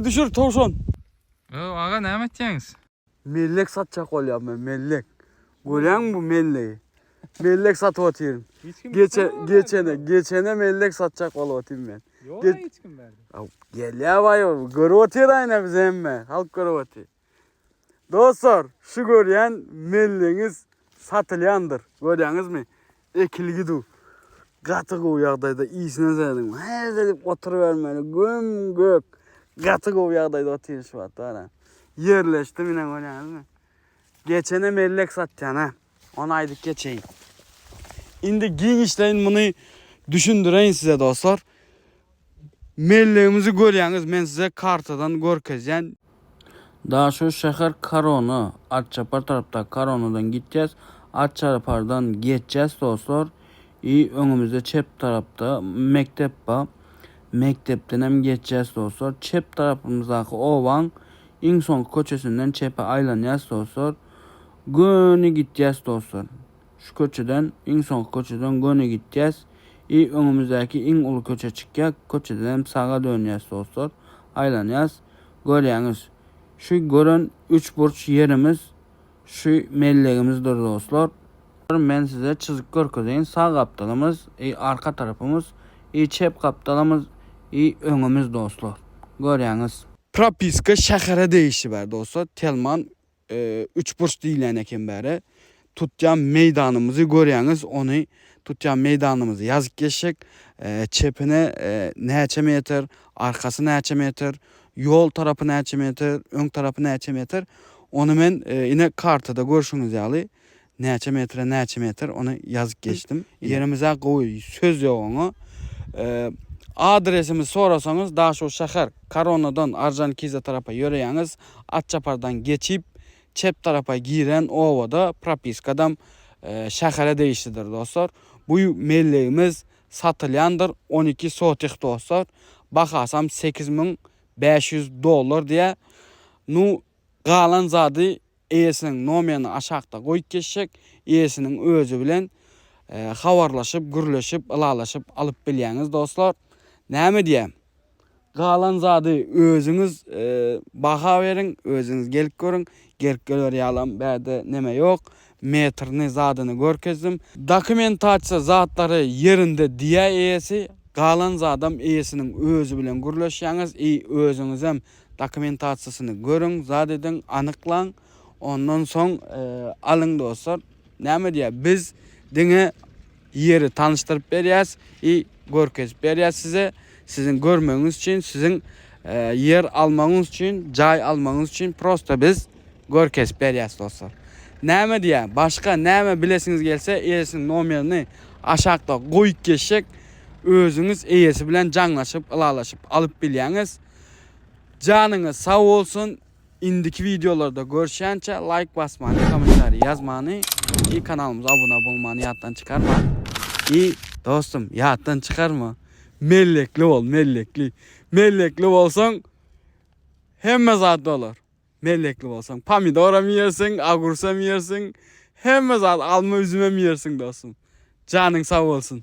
Meni düşür towşan. Öw aga näme etýäňiz? Mellek satjak bolýan men mellek. Görýäňmi bu mellegi? Mellek satyp otyryn. Geçe geçene geçene mellek satjak bolup otyryn men. Ýok hiç kim bärde. Gelýär baý görüp otyr aýna biz hemme. Halk görüp otyr. Dostlar şu görýän mellegiňiz satylýandyr. Görýäňizmi? Ekilgi du. Gaty gowy ýagdaýda işine serediň. Häzir edip oturybermeli. Göm gök. Gaty gowy ýagdaýda otyr şu wagt ara. Ýerleşdi mine görýäňizmi? Geçene mellek satýan ha. Ony aýdyp geçeýin. Indi giňişleýin muny düşündireýin size dostlar. Mellegimizi görýäňiz, men size kartadan görkezýän. Daşoguz şäher Korona, Atçapar tarapdaky Koronadan gitýäs. Atçapardan geçýäs dostlar. I öňümizde çep tarapda mekdep bar. Mekdepdenem geçýäs dostlar. Çep tarapymyzdaky obaň iň soňky köçesinden çepe aýlanýas dostlar. Göni gitýäs dostlar. Şu köçeden, iň soňky köçeden göni gitýäs. I öňümizdäki iň uly köçe çykýar. Köçedenem saga dönýäs dostlar. Aýlanýas. Görýäňiz. Şu gören üçburç ýerimiz şu mellegimizdir dostlar. Men size çyzyp görkezeýin. Sag gapdalymyz, i arka tarapymyz, i çep gapdalymyz, i öňümiz dostlar. Görýäňiz. Propiska şähere degişli bar dostlar. Telman üçburç diýilýän eken bäri. Tutýan meýdanymyzy görýäňiz, ony tutýan meýdanymyzy ýazyp geçjek. Çepine näçe metr, arkasy näçe metr, ýol tarapy näçe metr, öň tarapy näçe metr. Ony men ine kartada görşüňiz ýaly näçe metre näçe metr ony ýazyp geçdim. Ýerimiz-ä gowy, söz ýok oňa. Adresimizi sorasaňyz Daşoguz şäher Koronadan Arjankiza tarapa ýöreýäňiz, Atçapardan geçip çep tarapa giren obada propiskadam şähere degişlidir dostlar. Bu mellegimiz satylýandyr 12 sotih dostlar. Bahasam 8500 dollar diýä. Nu galan zady Eýesiniň nomerini aşakda goýup geçjek, eýesiniň özi bilen habarlaşyp, gürleşip, ylalaşyp alyp bilýäňiz dostlar. Näme diýýän? Galan zady özüňiz baha beriň, özüňiz gelip görüň. Gelip görer ýalam bärde neme ýok. Metrini, zadyny görkezdim. Dokumentasiýa zatlary ýerinde diýýä eýesi. Galan zadam eýesiniň özi bilen gürleşýäňiz i özüňizem Dokumentasiýasyny görüň, zat ediň, anyklaň. Ondan soň alyň dostlar. Näme diýýär? Biz diňe ýeri tanyşdyryp berýäs i görkezip berýäs size. Siziň görmegiňiz üçin, siziň ýer almagyňyz üçin, jaý almagyňyz üçin prosta biz görkezip berýäs dostlar. Näme diýýär? Başga näme bilesiňiz gelse, eýesiniň nomerini aşakda goýup geçjek. Özüňiz eýesi bilen jaňlaşyp, ylalaşyp alyp bilýäňiz. Janyňyz sag bolsun indiki wideolarda görüşýänçä laýk basmany komentariý ýazmany i kanalymyza abuna bolmany ýatdan çykarma i dostum ýatdan çykarma mellekli bol mellekli mellekli bolsaň hemme zat bolar mellekli bolsaň pomidoram iýersiň agursam iýersiň hemme zat alma üzümem iýersiň dostum janyň sag bolsun.